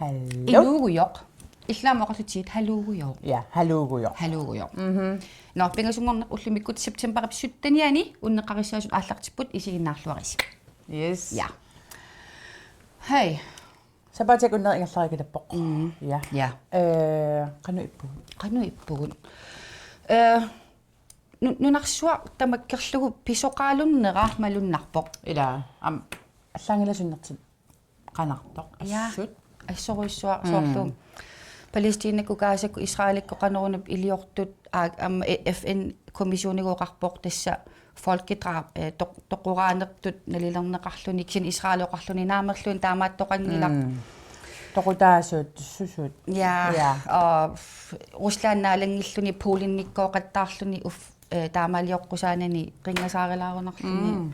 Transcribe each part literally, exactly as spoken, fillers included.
Hallo. Iluugujoq. Illit aamma oqalutsigit haluugujoq. Ja, haluugujoq. Haluugujoq. Mhm. Nå, pingasunngorneq ullumikkut septembarip syttenianni unneqqarissaasut aallartipput, isiginnaarluarisi. Yes. Ja. Hej. Sapaatip akunneri ingerlariikilappoq. Mm. Ja. Ja. Øh, qanoq ippugut? Qanoq ippugut? Øh, nu-, nunarsuaq tamakkerlugu pisoqaalunnera malunnarpoq. Ila, aamma allaanngilaq sunnertit qanartoq. Ja. Assut. Assorujussuaq. Mm. Soorlu Palæstinakkut, Gazakkut, Israelikkut qanoruna iliortut, aa, aamma, eh, F N-kommissionikkut oqarpoq tassa folkedrab, eh, toq-, toqoraanertut nalilerneqarluni, kisianni Israel oqarluni naamerluinnaq taamaattoqanngilaq. Mm. Toqutaasut, susut. Ja. Ja. Og Rusland naalanngilluni Polenikkooqattaarluni, uf, eh, taamaalioqqusaanani qinngasaarilaarunarluni. Mm.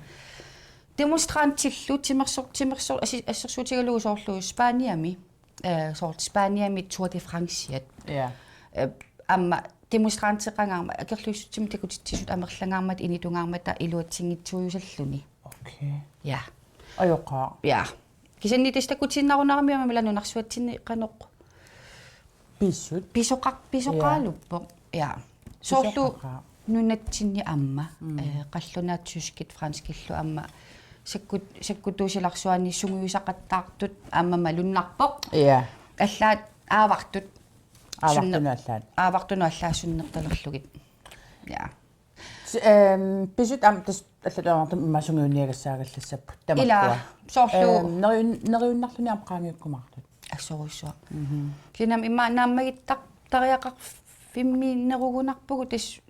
Demonstrantillu timersoq-, timersoq-, assi-, assersuutigalugu soorlu Spaniami, eh, soorlu Spaniami Tour de Franceiat. Ja. Eh, aamma demonstranteqangaarmat, akerliussutsimik takutitsisut amerlangaarmata, initungaarmata iluatsinngitsuusalluni. Okay. Ja. Ajoqaaq. Ja. Kisianni tassa takutiinnarunarami aamma ila nunarsuatsinni qanoq Pisut. Pisoqar-, pisoqaaluppoq. Ja. Soorlu pisoqaqaaq. Nunatsinni aamma, mm, eh, qallunaat tyskit, franskillu aamma sakkut-, sakkutuut silarsuaanni sungiusaqattaartut aamma malunnarpoq. Ja. Allaat aavartut. Aavartunut sunner-, allaat. Aavartunut allaat sunnertalerlugit. Ja. S-, ehm, pisut aamma tassa allatut aamma immaqa sungiunniagassaagallassapput tamakkua. Ila, soorlu. Ehm, neriun-, neriunnarluni aamma qaangiukkumaartut. Assorujussuaq. Mhm. Kisianni aamma immaqa naammagittariaqarfimmiinnerugunarpugut tassa,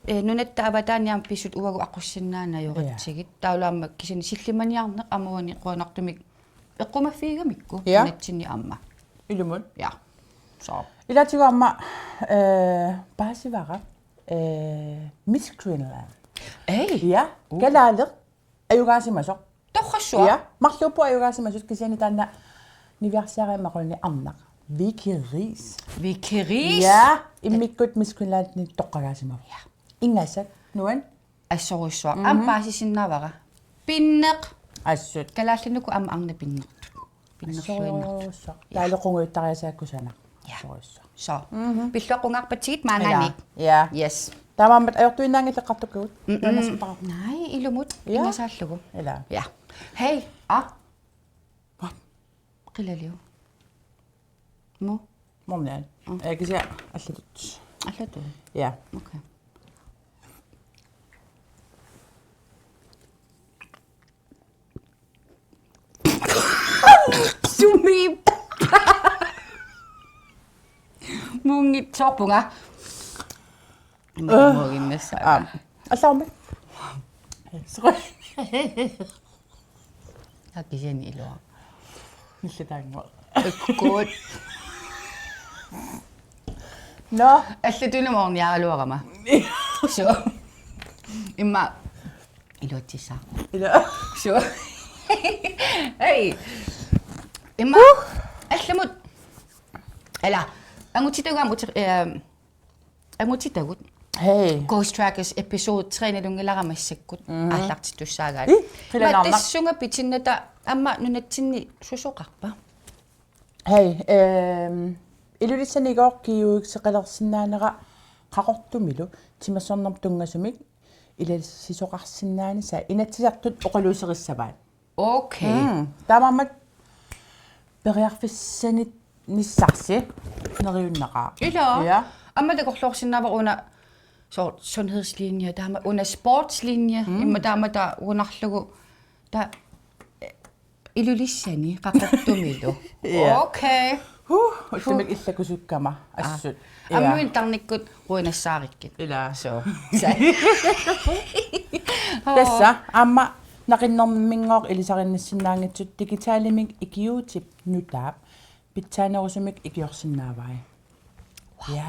eh, nunatta avataani aamma pisut uagut aqussinnaanajoritsigit. Ja. Taavalu aamma kisianni sillimaniarneq aamma uani qujanartumik eqqumaffigigamikku. Ja. Nunatsinni aamma. Ilumut. Ja. Så. Ilaatigut aamma, eh, paasivara, eh, Miss Greenland. Ei. Ja, uh. Kalaaleq ajugaasimasoq. Torrassuaq. Ja, marluupput ajugaasimasut kisianni taanna niviarsiarami maqunni arnaq. Vicky Riis. Vicky Riis. Ja, immikkut Miss Greenlandini toqqagaasimavoq. Ja. Ingasak, nuan. Assorujussuaq. Mhm. Aamma paasisinnaavara. Pinneq. Assut. Kalaallit Nunaanni aamma arnat pinnertut. Pinnerluinnartut. Assorujussuaq. Ja. Taaleqqunnguuttariasaakkusanaq. Ja. Assorujussuaq. Så. Mhm. Pilluaqqungaarpatsigit maanngaanniit. Ila. Ja. Yes. Taamaammat ajortuinnaanngillat eqqartukkagut. Mm-mm. Nuannersuuteqarpoq. Nej, ilumut. Ja. Ingasaallugu. Ila. Ja. Hej. Ah. What? Qilaliu. Mu? Mornian. Mm. Eh, kisianni allatut. Allatut? Ja. Okay. Sumi. Muunngitsoorpunga. Ima. Øh. Muunginnassaa. Ah. Allaarmi. Sorry. Akisiani iluaq. Nillitaannguaq. Ikkut. Nå. Allatut morniaraluarama. Så. Immaqa iluatsissaaq. Ila. Så. Hej. Immaqa. Uh. Allamut. Ila. Angutitagut aamma uti-, ehm, angutitagut. Hej. Ghost Trackers episode tre nalunngilara massakkut. Mhm. Aallartittussaagaat. Ih, qilanaarnaq. Matassunga pitinnata aamma nunatsinni susoqarpa? Hej, ehm, Ilulissani i går GU-seqalersinnaanera Qaqortumilu timersornermut tunngasumik ilasisoqarsinnaanissaa Inatsisartut oqaluuserissavaat. Okay. Mm. Taamaammat periarfissanit nissarsi neriunneqaaq. Ila. Ja. Aamma takorloorsinnaavara una soorlu sundhedslinje, taama una sportslinje, mm, immaqa taama taamaattoq taava, eh, Ilulissani Qaqortumilu. Ja. Okay. Huh, ullumikkut illakusukkama assut. Ah. Ja. Aamma tarnikkut quinassaarikkit. Ila. Så. Så. Tassa, aamma naqinnerminngooq ilisarinnassinnaanngitsut digitalimik ikiuutip nutaap pitsaanerusumik ikiorsinnaavai. Wow. Ja.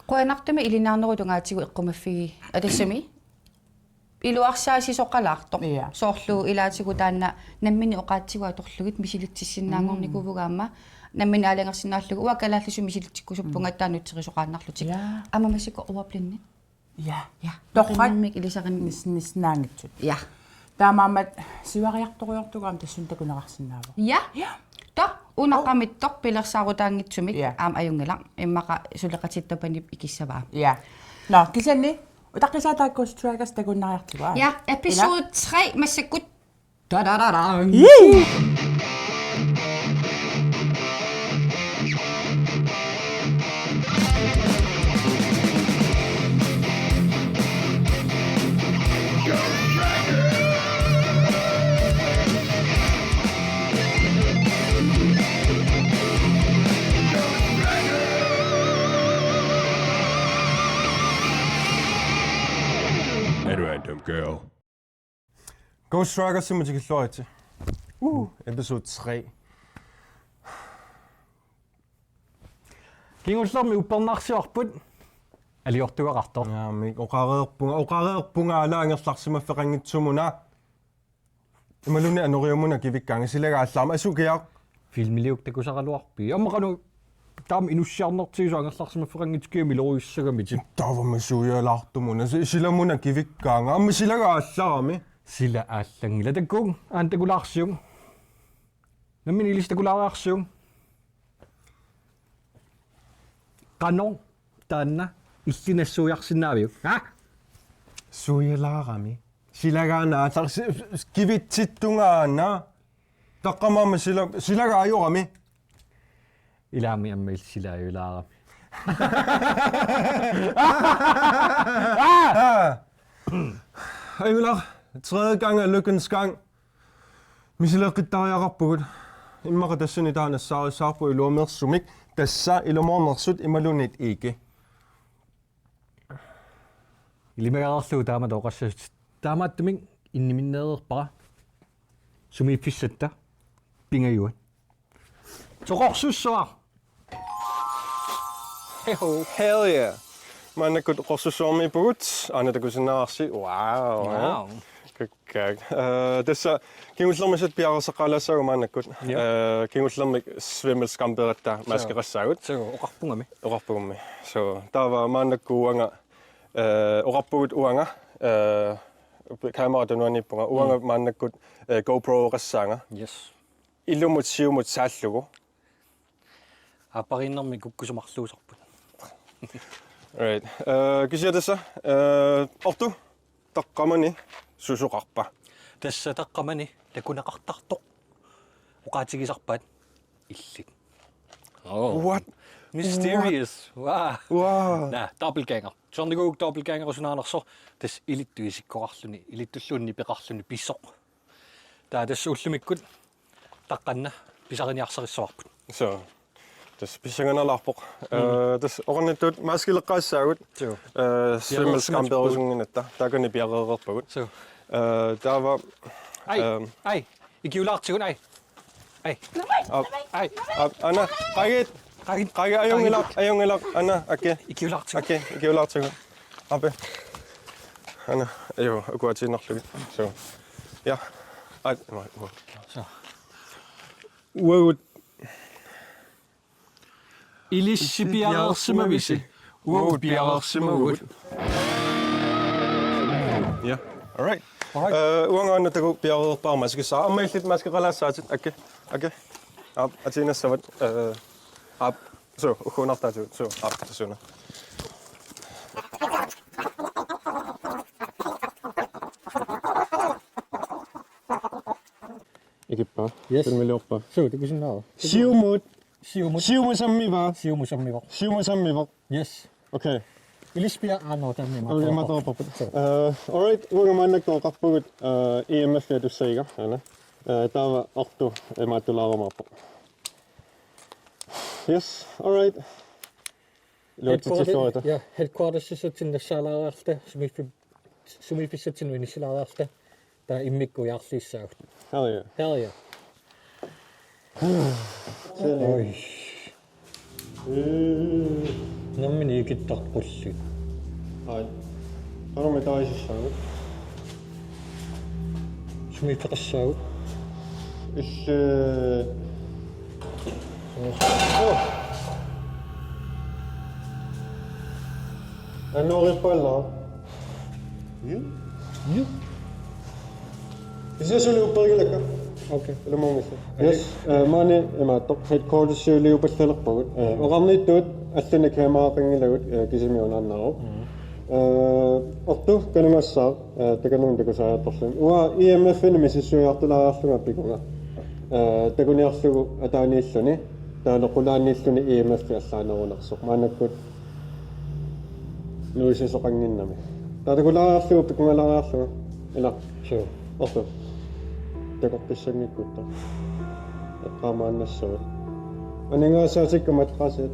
Qujanartumik ilinniarnerup tungaatigut eqqumaffigi-, atassami? Iluarsaasisoqalaartoq. Ja. Soorlu ilaatigut taanna nammineq oqaatsigut atorlugit misilitsissinnaanngornikuuvugut aamma. Nammineq aalajangersinnaallugu uanga kalaallisut misilitsikkusuppunga, mm, taava nutserisoqaannarlutik. Ja. Aamma massakkut ordblindit. Ja. Ja. Torrak. Naqinnermik ilisarin-, nis-, nissinnaanngitsut. Ja. Taamaammat siuariartorujoortugut aamma tassunga takuneqarsinnaavoq. Ja. Ja. Ta-, Una qamittoq pilersaarutaanngitsumik. Ja. Aamma ajunngilaq. Immaqa suleqatittapanip ikissavaa. Ja. Nå, kisianni utaqqisaataa Ghost Trackers takunnariartigu. Ja, episode tre massakkut. Da, da, da, da. At random girl. Ghost Trackersimut tikilluaritsi. Uh, episode tre. Kingullermik uppernarsivarput aliortugaqartoq. Naamik, oqareerpunga, oqareerpunga ala angerlarsimaffeqanngitsumuna. Imaluunniit anoriumuna kivikkaanga, silagaat aallarami, asukiaq. Filmiliuk takusaraluarpit. Aamma qanoq taama inussiarnartigisoq angerlarsimaffeqanngitsukkut miloriussagamitit. Taavami suialaartumuna, si-, silamuna kivikkaanga. Aamma silagaat aallarami. Sila aallanngilaq, takuuk, aana takulaarsiuk. Nammineq ilissi takulaariarsiuk. Qanoq taanna illit nassuiarsinnaaviuk? Ha? Suialaarami. Silagaana aallar-, si-, kivitsittungaana. Taqqamani sila-, silagaa ajorami. Ilaami aamma illit sila ajulaarami. Ajulaa, tredje gang er lykkens gang. Misileeqqittariaqarpugut. Immaqa tassani taanna nassaarissavarput iluameersumik. Tassa ilumoornersut imaluunniit ikke. Ilimagaarlugu taamatut oqassasoq. Taamaattumik inniminneereerpara. Sumiiffissatta pingajuat. Soqorsussuaq. Heho. Hell yeah. Maannakkut oqorsussuarmiippugut. Aana takusinnaavarsi. Wow. Wow. Kakkaak. Eh, tassa kingullermik piareersaqalaassaagut maannakkut. Ja. Eh, kingullermik svimmelskampeeratta maskeqassaagut. So, oqarpugummi. Oqarpugummi. So, taava maannakkut uanga, eh, oqarpugut uanga, eh, kamera tunuaniippunga. Uanga maannakkut, eh, GoPro-qassaanga. Yes. Ilumut siumut saallugu. Aappariinnermi kukkusoq marluusarput. Right. Eh, kisianni tassa, eh, Ortu, taqqamani susoqarpa? Tassa taqqamani takuneqartartoq. Oqaatigisarpaat illit. Oh. What? Mysterious. Wow. Wow. Naa, dobbeltgænger. Sørnikuuk dobbeltgænger sunaanersoq. Tassa ilittut isikkoqarluni, ilittulluunniit peqarluni pisoq. Taava tassa ullumikkut taqqanna pisariniarsarissavarput. So, tassa pissanganalaarpoq. Mm. Eh, tassa oqarnittut maskileqqaassaagut. So. Eh, svimmelskampeerusunnginatta. Taakani piareereerpagut. So. Eh, taava, ai, ehm, ai, ikiulaartigu, ai. Ai. Ap, ai. Ap, ana, qagit. Qagit. Qagit, ajunngilaq, ajunngilaq, ana, ake. Ikiulaartigu. Ake, ikiulaartigu. Ape. Ana, ajo, akuatiinnarlugit. So. Ja. At, ma, ma. So. Uagut. Ilissi piareersimavisi? Uagut piareersimavugut. Ja. All right. All right. Eh, uanga aana takuuk piareerpara maskissara. Aamma illit maskeqalaassaatit. Ake. Ake. Aap, atiinnassavat. Eh, aap. So, ugguunartaatigut. So, aap, tassuuna. Ikippa. Yes. Filmiliorpa. Suu, takusinnaava? Siumut. Siumut. Siumut sammiva? Siumut sammivoq. Siumut sammivoq. Yes. Okay. Ilissi pia-, aa, nå, taanna imaattoqarpoq. Okay, imaattoqarpoq. Suu. Eh, all right, uanga maannakkut oqarpugut, eh, E M F-ia tussagiga, aana. Eh, taava Ortu imaattulaarumaarpoq. Yes, all right. Iluatsitsilluarita. Ja, headquartersissatsinni nassaalaariarluta, sumiiffi-, sumiiffissatsinnut inissilaariarluta, taava immikkut jaarliissaagut. Hell yeah. Hell yeah. Oi. Nammineq ikittarpullit. Ai. Qanormi taasissaagut? Sumiiffeqassaagut? Illit. Oh. Anorippalla. Ju? Ju? Kisianni suli upperigilakka? Okay, ilumoornissaq. Yes, eh, maani imaattoq headquartersiuliupallalerpagut. Eh, oqarnittut allani kameraqanngilagut, eh, kisimi unaannaruk. Eh, Ortu Kanugassaaq, eh, takanunga takusariartorluni. Uanga I M F-imi misissuiartulaariarlunga pikunga. Eh, takuniarlugu ataaniilluni, taavalu qulaaniilluni I M F allaanerunersoq. Maannakkut nuisisoqannginnami. Taava takulaariarlugu pikungalaariarlunga. Ila. Suu. Ortu. Takoqqissanngikkuttaaq. Eqqaamaannassavat. Aningaasaatikka matrassit.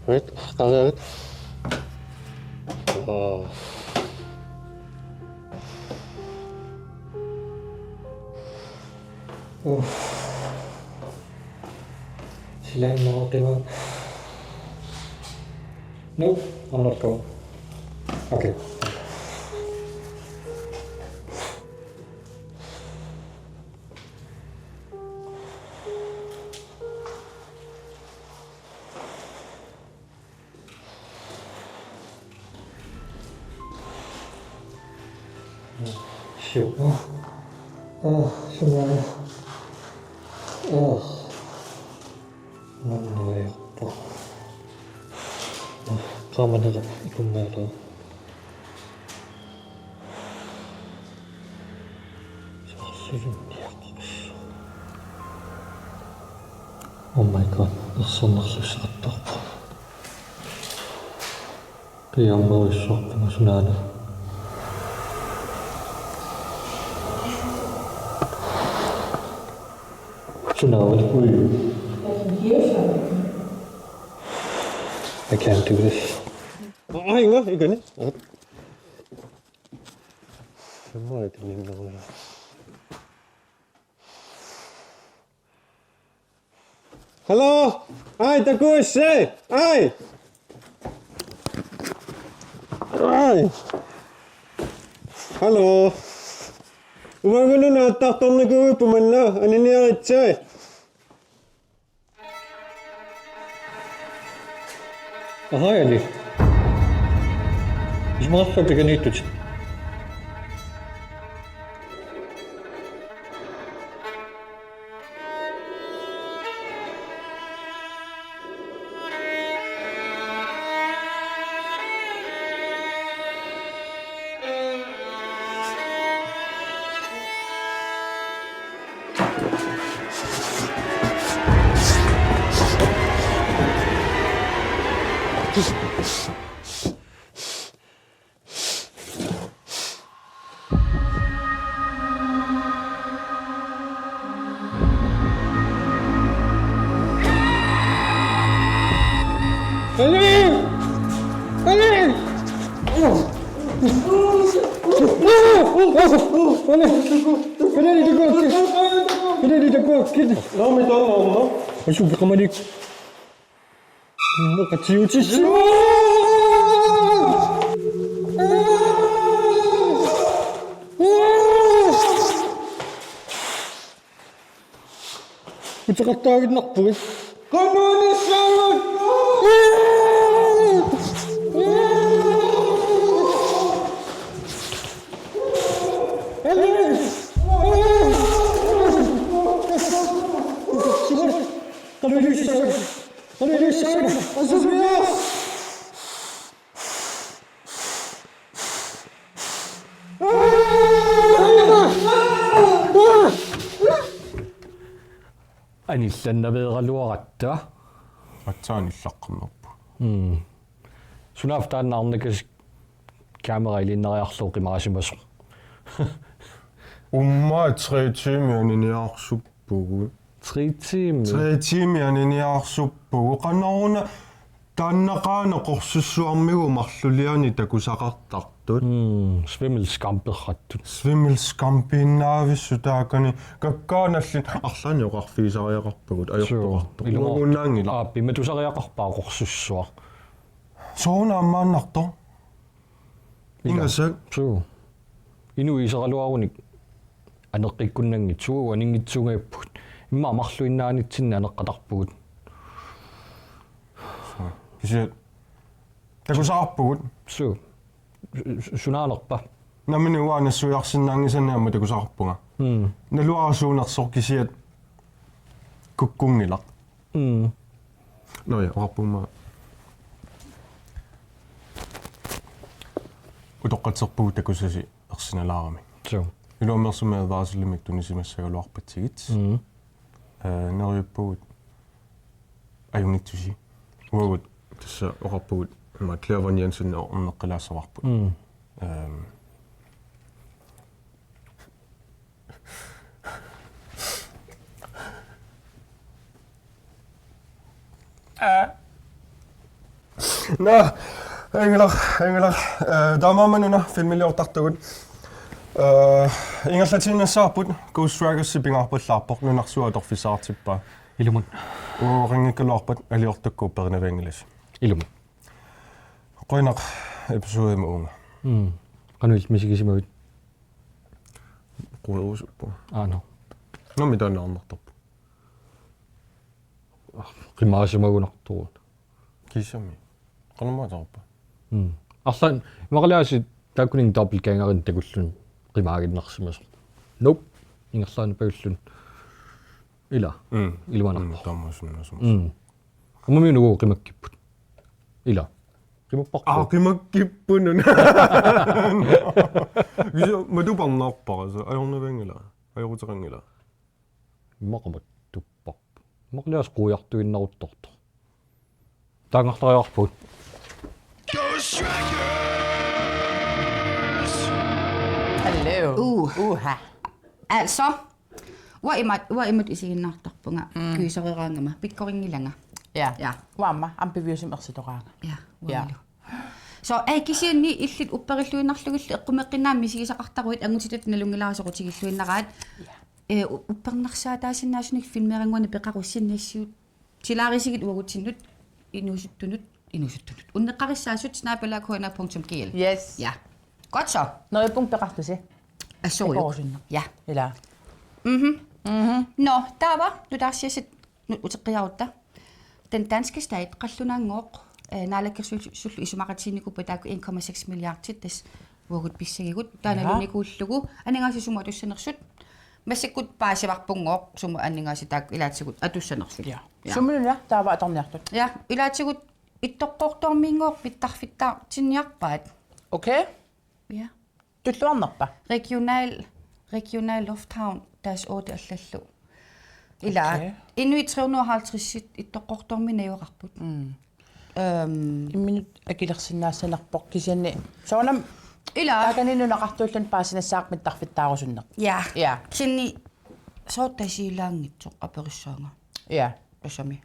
Wait, qariarit. Aa. Uff. Sila immaqa qimaat. Nope, I'm not going. Okay. Suu. Aa, suu. Aa. Mannaviarpa. Aa, qaamanera ikummaala. Saarlulunniaqarpoq. Oh my God, ersornerlussaqattaarpoq. Qiammerujussuarpunga sunaana. Sunaana uju. I can't do this. Ai, nga, ikani. Semmoa ikani. Hello? Ai, takuissi! Ai! Ai! Hello? Uangalu naattartornikuuvugut manna, aniniaritsi. Aha, eli. Isumaqarluta takanittutit. Uteqattaaginnarpugut. Kommunissamut! Anillannaveeraluaratta. Aatsaat anillaqqammerpoq. Mm. Sunaaffa taanna arnakasik kamera iliinnariarlugu qimaasimasoq? Uummaa tre timer aniniarsuppugut. Tre timer? Tre timer aniniarsuppugut. Qanoruna taannaqaana qorsussuarmigut marlulianik takusaqartartut. Mm, svimmelskamperrattut. Svimmelskampiinnaavissut taakani kakkaanallit arlaannik oqarfigisariaqarpagut ajortoqartoq. Suu, ilumoortoq. Uagunnaanngilaq. Aap, imaattusariaqarpa qorsussuaq? Sooruna ammaannartoq. Ila. Ingasak. Suu. Inuit iseraluarunik aneqqikkunnanngitsoq, uagut aninngitsuunngippugut. Immaqa marluinnaanitsinni aneqqatarpugut. Suu. Kisianni takusaqarpugut. Suu. Su-, su-, sunaanerpa? Nammineq uanga nassuiarsinnaanngisannik aamma takusaqarpunga. Mm. Naluara suunersoq kisiat kukkunngilaq. Mm. Nå ja, oqarpunga. Utoqqatserpugut takusasi ersinalaarami. Suu. Iluamik ersimmik advarslimik tunisimassagaluarpatsigit. Mm. Eh, neriuppugut ajunngitsusi. Uagut tassa oqarpugut ima Claire Von Jensen orneqqilaassavarput. Mm. Ehm. Nå, ingerlaq, ingerlaq. Eh, taamaammat una filmiliortartugut. Eh, ingerlatiinnassavarput Ghost Trackers-i pingaarpallaarpoq nunarsuaq atorfissaqartippaa. Ilumut. Uagut oqanngikkaluarpat aliortakku upperinavianngilasi. Ilumut. Qujanaq episodemi uunga. Mm. Qanoq illit misigisimavit? Querusuppu. Aa, nå. Nå, mitaannaarnartarpu. Qimaasimagunartugut. Kiisami. Qanormaa taarpa? Mm. Arlaannik imaqaliaasit taakkununnga dobbeltgængerinik takulluni qimaaginnarsimasoq. Nope. Ingerlaannaq pajulluni. Ila. Mm. Iluanarpoq. Mm, taamaasunnaasumassa. Mm. Ammamiuna uagut qimakkipput. Ila. Qimapparput. Aa, qimakkipput una. Kisianni matuparnaarpara, så ajornavianngilaq. Ajoquteqanngilaq. Immaqa matupparput. Imaqaliaaseq quiartuinnaruttortoq. Taanngartariaqarpugut. Hello. Uh. Uha. Altså, uanga imatut, uanga imatut isiginnaartarpunga. Mm. Gysereraangama, pikkorinngilanga. Ja. Ja. Uanga aamma, aamma piviusumik ersitoraanga. Ja, ja. Uangalu. Så, eh, kisianni illit upperilluinnarlugillu eqqumeqqinnaamik misigisaqartaruit angutitut nalunngilara soqutigilluinnaraat. Ja. Eh, u-, uppernarsaataasinnaasunik filmeerannguanik peqarussinnassiuutilaarisigit uagutsinnut inuusuttunut, inuusuttunut. Unneqqarissaasut snabel-a K N R punktum G L. Yes. Ja. Godt så. Neriuppunga peqartusi. Assorujuk. Peqarusunneq. Ja. Ila. Mhm. Mhm. Nå, taava nutaarsiassat nu-, uteqqiarutta. Den danske stat, qallunaanngooq, eh, naalakkersuisullu isumaqatiginikuupput taakku en komma seks milliardit tassa uagut pissagigut, taanna, ja, nalunikuullugu, aningaasat sumut atussanersut, massakkut paasivarpunngooq, sumut aningaasat taakku ilaatigut atussanersut. Ja. Ja. Sumiluunniit taava atorniartut? Ja, ilaatigut Ittoqqortoormiinngooq mittarfittaartinniarpaat. Okay. Ja. Tulluarnerpa? Regional, Regional Lufthavn, dash otte allallu. Ila, okay, inuit tre hundrede og halvtreds Ittoqqortoormiit najugaqarput. Mm. Øhm. Imminut akilersinnaassanerpoq kisianni. Soorunami, ila, taakani nunaqartuulluni paasinassaaq mittarfittaarusunneq. Ja. Ja. Kisianni soorlu Tasiilaanngitsoq aperissaanga. Ja. Tassami.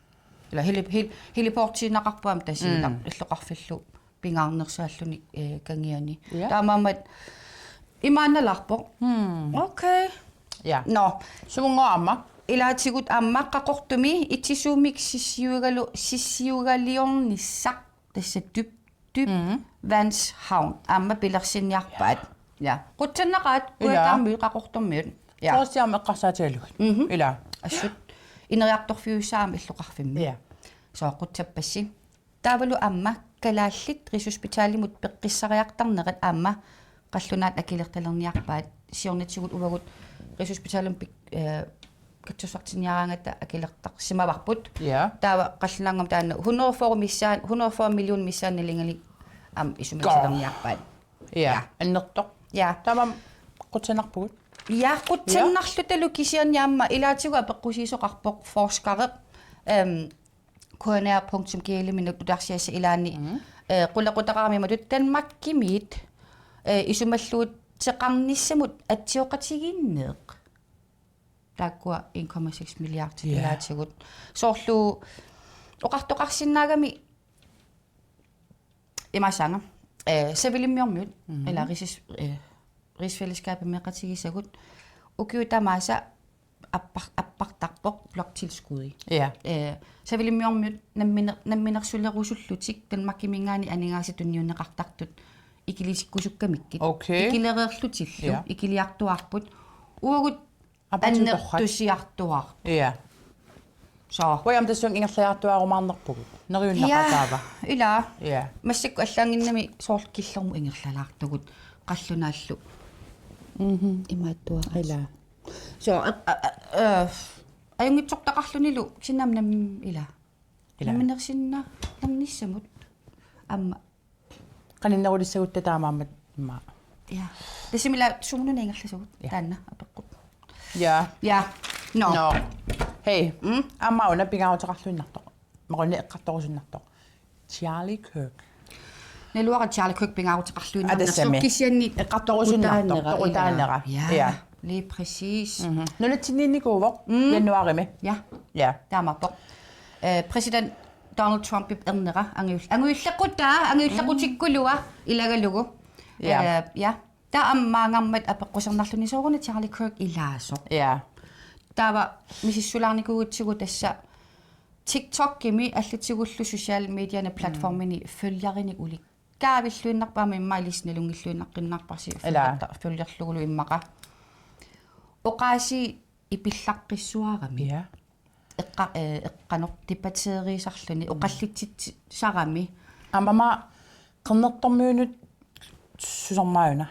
Ila heli-, hel-, heliportiinnaqarpoq aamma Tasiilaq, mm, illoqarfillu pingaarnersaalluni, eh, kangiani. Ja. Taamaammat imaannaalaarpoq. Hmm. Okay. Ja. Nå. Sumunngoraama? Ilaatigut aamma Qaqortumi Itisuumik sissiugalu-, sissiugaliornissaq tassa Dyb-, Dyb, mm, Vandshavn aamma pilersinniarpaat. Ja. Ja. Qujanaqaat, ja, Kujataamit Qaqortormiut. Ja. Soorlu aamma eqqarsaatigalugit. Mhm. Ila. Assut. Ineriartorfiussaammat illoqarfimmi. Ja. Sooq qujapassi. Taavalu aamma kalaallit Rigshospitalimut peqqissariartarnerat aamma qallunaat akilertalerniarpaat, siornatigut uagut Rigshospitalimi pik-, eh, katsorsartinniaraangata akilertarsimavarput. Ja. Taava qallunaanngooq taanna hundrede og fyrre missaa-, hundrede og fyrre million missaani nalingalik aamma isumilluarniarpaat. Ja. Ja. Annertoq. Ja. Taamaammat qujanarpugut. Ja, qujannarlutalu kisianni aamma ilaatigut apeqqusiisoqarpoq forskereq, ehm, K N R punktum G L-imi nutaarsiassat ilaanni, mm, eh, qulequtaqarami imatut Danmarkimiit, eh, isumalluuteqarnissamut atsioqatigiinneq. Taakkua en komma seks milliard, ja, ilaatigut. Soorlu oqartoqarsinnaagami imaassaanga, eh, Savalimmiormiut, mhm, ila Rigs-, eh, rigsfællesskabet meeqqatigisagut ukiut tamaasa appar-, appartarpoq bloktilskudi. Ja. Eh, Savalimmiormiut namminer-, namminersulerusullutik Danmarkiminngaanniit aningaasat tunniunneqartartut ikilisikkusukkamikkit. Okay. Ikilereerlutillu, ja, ikiliartuaarput. Uagut apatit torrak. Annertusiartuaarput. Ja. Så. Uagut aamma tassunga ingerlariartuaarumaarnerpugut. Neriunnaqa, ja, taava. Ila. Ja. Massakkut allaanngimmat soorlu killormut ingerlalaartugut. Qallunaallu. Mhm. Imaattuaq. Ila. So, a, a, a, a, ajunngitsortaqarlunilu kisianni aamma nam-, ila. Ila. Namminersinnaalernissamut. Aamma. Qaninnerulissagutta taamaammat immaqa. Ja. Tassami ila sumut-una ingerlasagut. Ja. Taanna apeqqut. Ja. Ja. No. No. Hey. Mm? Aamma una pingaaruteqarluinnartoq. Marlunnik eqqartorusunnartoq. Charlie Kirk. Naluara Charlie Kirk pingaaruteqarluinnarnersoq. Aa, tassami. Kisianni eqqartorusunnartoq. Toqutaanera, toqutaanera. Ja. Ja. Lige præcis. Mhm. Nunatsinniinnikuuvoq. Mm. Januarimi. Ja. Ja. Taamaappoq. Eh, præsident Donald Trumpip ernera anguill-, anguillequtaa, anguillequtikkulua ilagalugu. Ja. Eh, ja. Taava aamma maanngarmat apeqqusernarluni sooruna Charlie Kirk ilaasoq. Ja. Taava misissulaarnikuugatsigu tassa TikTokimi allatigullu social mediani platformini følgerinik ulikkaavilluinnarput aamma immaqa ilissi nalunngilluinnaqqinnarparsi. Ila. Følgerta-, følgerlugulu immaqa. Oqaasii ipillaqqissuarami. Ja. Eqqa-, eh, eqqanoq debatteeriisarluni, oqallitsitsisarami. Aamma qernertormiunut susormaajuna.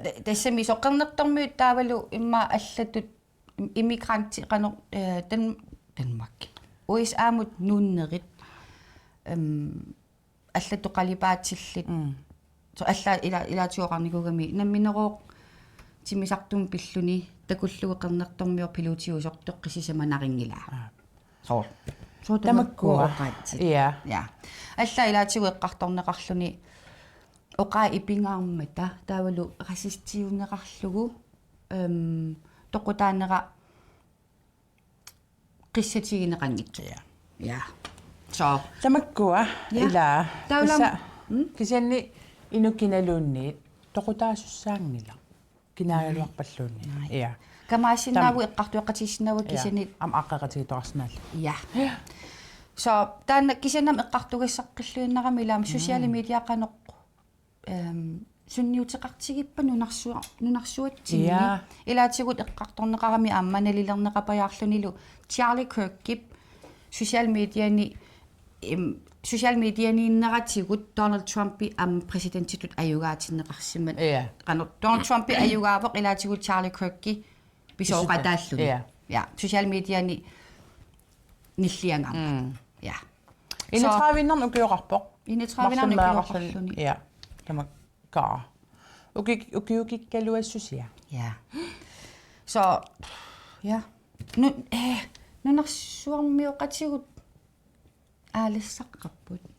Ta-, tassami soorlu qernertormiut taavalu immaqa allatut im-, immigranti qanoq, eh, Dan-, Danmark. U S A-mut nuunnerit, em, allatut qalipaatillit. Mm. Soorlu allaat ila-, ilaatigut oqarnikuugami namminerooq timmisartumut pilluni takullugu qernertormioq pilutiusoq toqqissisimanarinngilaat. Aa. Soorlu. Soorlu tamakkua. Tamakkua oqaatsit. Ja. Ja. Allaat ilaatigut eqqartorneqarluni oqaasii ipingaarmata taavalu racistiuneqarlugu, em, toqutaanera qissatigineqanngitsoq. Ja. Ja. So. Tamakkua. Ja. Ila. Taava tassa, mm? Kisianni inuk kinaluunniit toqutaasussaanngilaq. Kinaagaluarpalluunniit. Nej. Ja. Kamaassinnaavugut. Tam-, eqqartueqatigiissinnaavugut. Ja. Kisianni. Aamma aaqqeqatigiittoqarsinnaallugit. Ja. Ja. So, taanna kisianni aamma eqqartugassaqqilluinnarami ila aamma sociale, mm, mediat qanoq, ehm, sunniuteqartigippat nunarsua-, nunarsuatsinni. Ja. Ilaatigut eqqartorneqarami aamma nalilerneqapajaarlunilu Charlie Kirkip social mediani, em, social medianiinneratigut Donald Trumpi aamma præsidentitut ajugaatinneqarsimat. Ja. Qanoq Donald Trumpi ajugaavoq ilaatigut Charlie Kirki pisooqataalluni. Ja. Ja, social mediani nilliangaarmat. Mm. Ja. So, enogtredive-innarnik ukioqarpoq. Enogtredive-innarnik ukioqarluni. Ja. Tamakku. Uki-, ukiukikkaluassusia. Ja. So, ja. Nu-, eh, nunarsuarmioqatigut aalassaqqapput. Yes.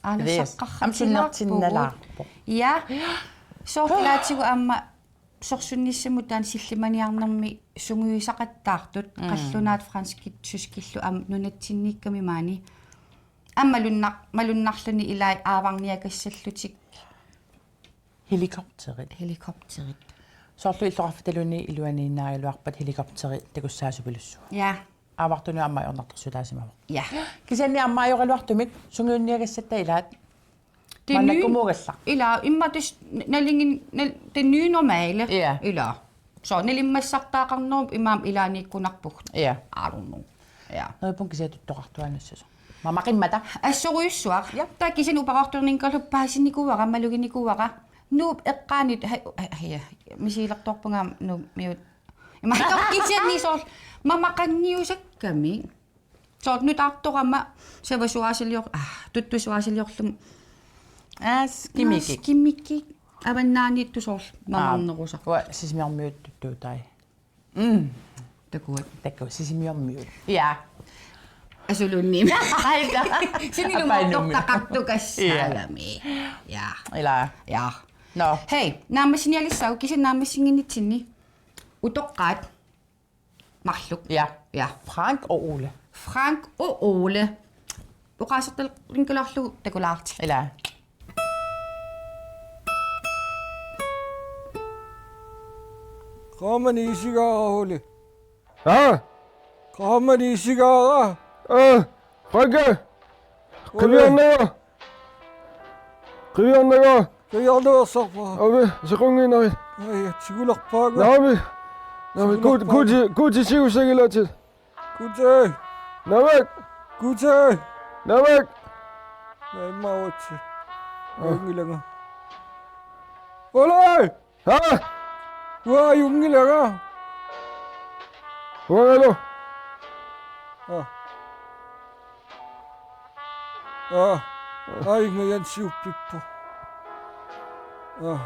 Aalassaqqarratilaarpugut. Aamma sunnertinnalaarpoq. Ja. Soorlu ilaatigut aamma sorsunnissamut taanna sillimaniarnermi sungiusaqattaartut, mm, qallunaat franskit tyskillu aamma nunatsinniikkami maani. Aamma malunnar-, malunnarluni ilai aavarniakassallutik. Helikopterit. Helikopterit. Soorlu illoqarfitaluunniit iluaniinnaagaluarpat helikopteri takussaasupilussuaq. Ja. Aavartunut aamma ajornartorsiutaasimavoq. Ja. Kisianni aamma ajoraluartumik sungiunniagassatta ilaat. Det nye. Maannakkumuugallaq. Ila, immaqa tassa nalingin-, nal-, det nye normale. Ja. Ila. So, nalimmassartaaqarnerup imaammat ilaaniikkunarpugut. Ja. I don't know. Ja. Neriuppunga kisiat tuttoqartuaannassasoq. Mamaqimmata. Assorujussuaq. Ja. Taava kisianni upaqartorninkallu paasinikuuara, maluginikuuara. Nuup eqqaanit, ha-, ha-, ha-, ja. Misigilertorpunga Nuummiut. Imaattoq kisianni soorlu mamaqanngiusakkami. Soorlu nutaartorama savasuaasalior-, ah, tuttusuaasaliorlunga. Aa, skimiki. Aa, skimiki. Avannaaniittut soorlu. Aa, mamarnerusarput. Uanga Sisimiormiut tuttuutai. Mm. Takuat. Takuat Sisimiormiut. Ja. Asuluunniit. Aita. Sinilumoortortaqartukassaalami. Ja. Ja. Ila. Ja. No. Hej, naammassinialissaaq kisianni naammassinnginnitsinni. Utoqqaat. Marluk. Ja. Ja. Frank og Ole. Frank og Ole. Oqaasertalinngilaarlugu takulaartik. Ila. Qaammat isigaara, Ole. Aa? Qaammat isigaara. Aa, Frank. Ole. Qiviarnagu. Qiviarnagu. Qiviarnagu arsarpa. Avi, sequnnginarit. Ai, tigulerpaanga. Naami. Naami, tigulerpaanga. Guuti, Guuti, Guuti siussagilaatit. Guuti. Naamik. Guuti. Naamik. Naamik. Aa. Ungilanga. Ole! Haa? Uanga ajunngilara. Uangalu? Aa. Aa. Ai, ngajansiuppippoq. Aa.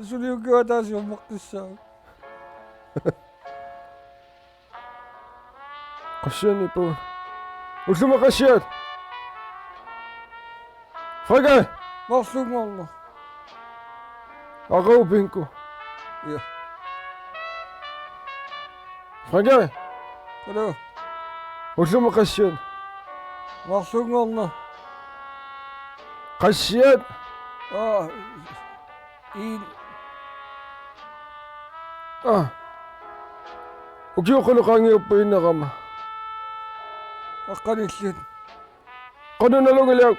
Suli ukiup ataaseq ummaqqissaaq. Qassianiippugut. Ullumi qassiat. Franke! Marlunngorneq. Aqagu bingo. Ja. Franke! Hallo. Ullumi qassiat. Marlunngorneq. Qassiat. Aa. Ii. Aa. Ukioqalu qaangiuppa inerama. Aqqanillit. Qanoq nalunngiliuk?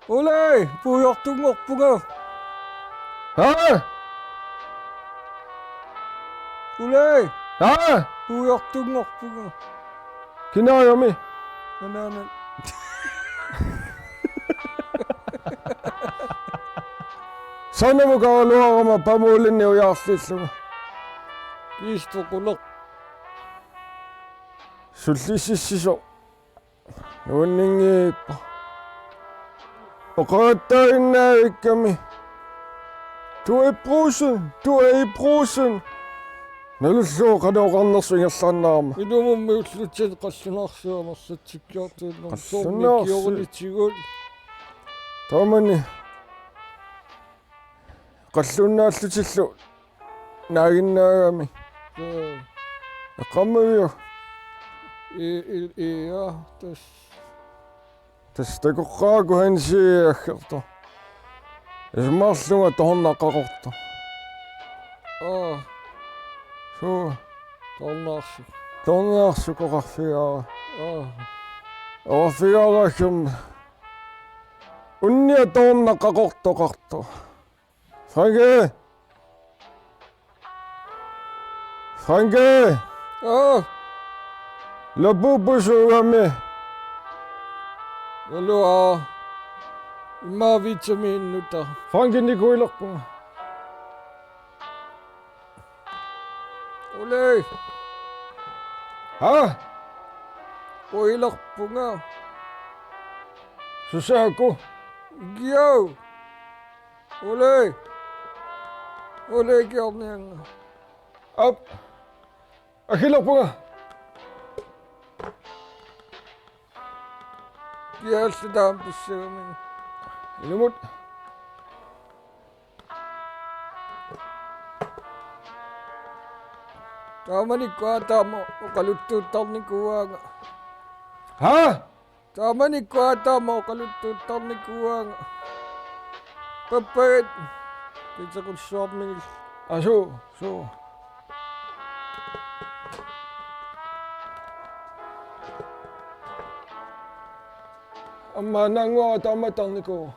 Ole, puigortunngorpunga. Haa? Ole. Haa? Puigortunngorpunga. Kinaagami? Anaana. Sanamukaluarama pamuulinni ujaarlillunga. Kiistoquloq. Sullississisoq. Nuanninngiippoq. Oqaattaaginnaavikkami. Tuipruusun, tuipruusun. Nalullugu qanoq oqarnersoq ingerlaannarama. Ilumummi ullutit qallunaarsiamersatsikkiartuinnarmi. Qallunaarsi-. Soormi kiorunitigut. Taamani. Qallunnaallutillu naaginnaagami. Ee. Eqqaamaviguk? I, i, i, ja, tassa. Tassa takoqqaarukku Hansi aggertoq. Isumaqarlunga Toornaq Qaqortoq. Aa. Suu. Toornaarsuk. Toornaarsuk oqarfigaara. Aa. Oqarfigaara aggermut. Unnia Toornaq Qaqortoq oqartoq. Franke! Franke! Aa! Lapuuppusuugami. Aluu, aa. Immaqa vitamiinnut. Franke, nikuilerpunga. Ole. Haa? Uilerpunga. Susaakku? Ikiau. Ole. Ole, ikiornianga. Aap. Akilerpunga. Kiallu taama pissagami. Ilumut. Taamanikkut aamma oqaluttuuttarnikuuaanga. Haa? Taamanikkut aamma oqaluttuuttarnikuuaanga. Pappaat. Kitequssuarmigil. Asu, su. Aamma naannguara taamattarnikuuvoq.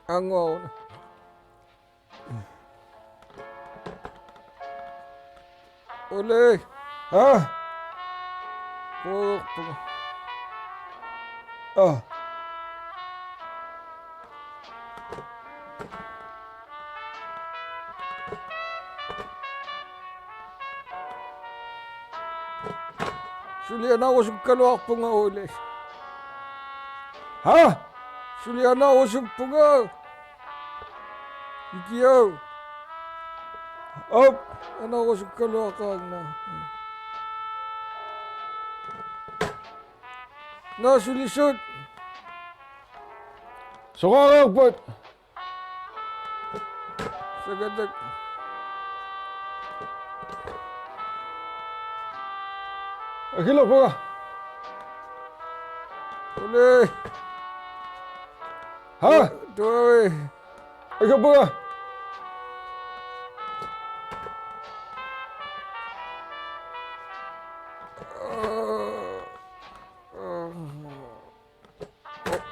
Naannguara. Ole. Haa? Puigorpunga. Aa. Suli anarusukkaluarpunga, Ole. Haa? Suli anarusuppunga. Ikiau. Op. Anarusukkaluaqaanga. Naa, sulisut. Soqareerput. Sakatak. Akilerpunga. Ole. Haa? Tuavi. Akilerpunga.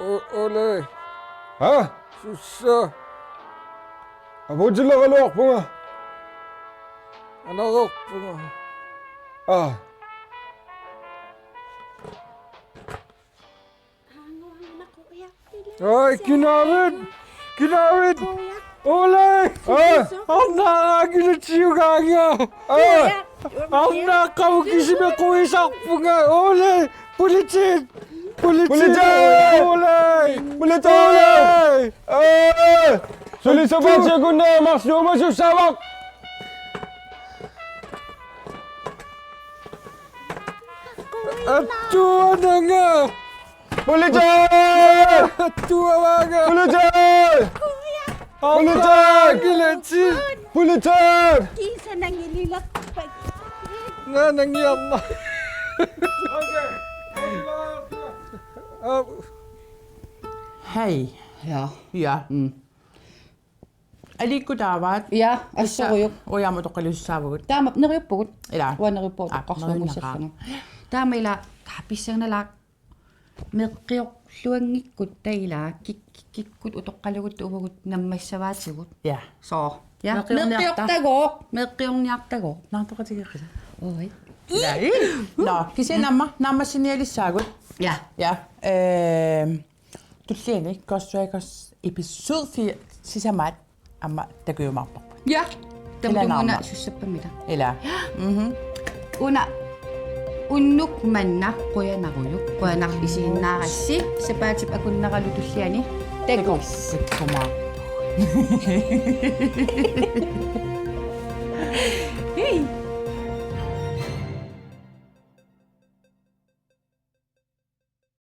O-, o-, Ole. Haa? Sussa? Apuutileraluarpunga. Anareerpunga. Aa. Oi, kinaavit! Kinaavit! Ole! Oi! Arnaaraa kilatsiugaanga! Oi! Arnaaqqamut kisimequisarpunga! Ole! Politiit! Politiit! Politiit! Ole! Politiit! Ole! Oi! Suli sapaatip akunnera marluk uumasussaavoq! Attuananga! Politiit! Attuavaanga! Politiit! Attuavaanga! Politiit! Kilatsi! Politiit! Kiisa nangililerpakka. Naanangiarna. Au. Hej. Ja. Ja. Mm. Aliikkutaavaat. Ja, assorujuk. Ujaamut utoqqaliussaavugut. Taama neriuppugut. Ila. Uanga neriuppugut. Aa, oqqarsuugussallunga. Neriunneqaaq. Taama ila taapissannalaaq meqqiorluanngikkuttaaq ila kik-, kikkut utoqqalugutta uagut nammassavaatigut. Ja. Soo. Ja. Meqqiorniarta-. Meqqiortagooq. Meqqiorniartagooq. Naartoqatigeeqqisa. Oi. Ila. Nå, kisianni aamma naammassinialissaagut. Ja. Ja. Ehm, Tulliani Ghost Strikers episode fire sisamaat aamma takujumaarparput. Ja. Tamatumuuna sussappamita. Ila. Mhm. Una unnuk manna qujanarujuk, qujanaq isiginnaarassi, sapaatip akunneralu Tulliani. Takuss. Takkumaarpugut.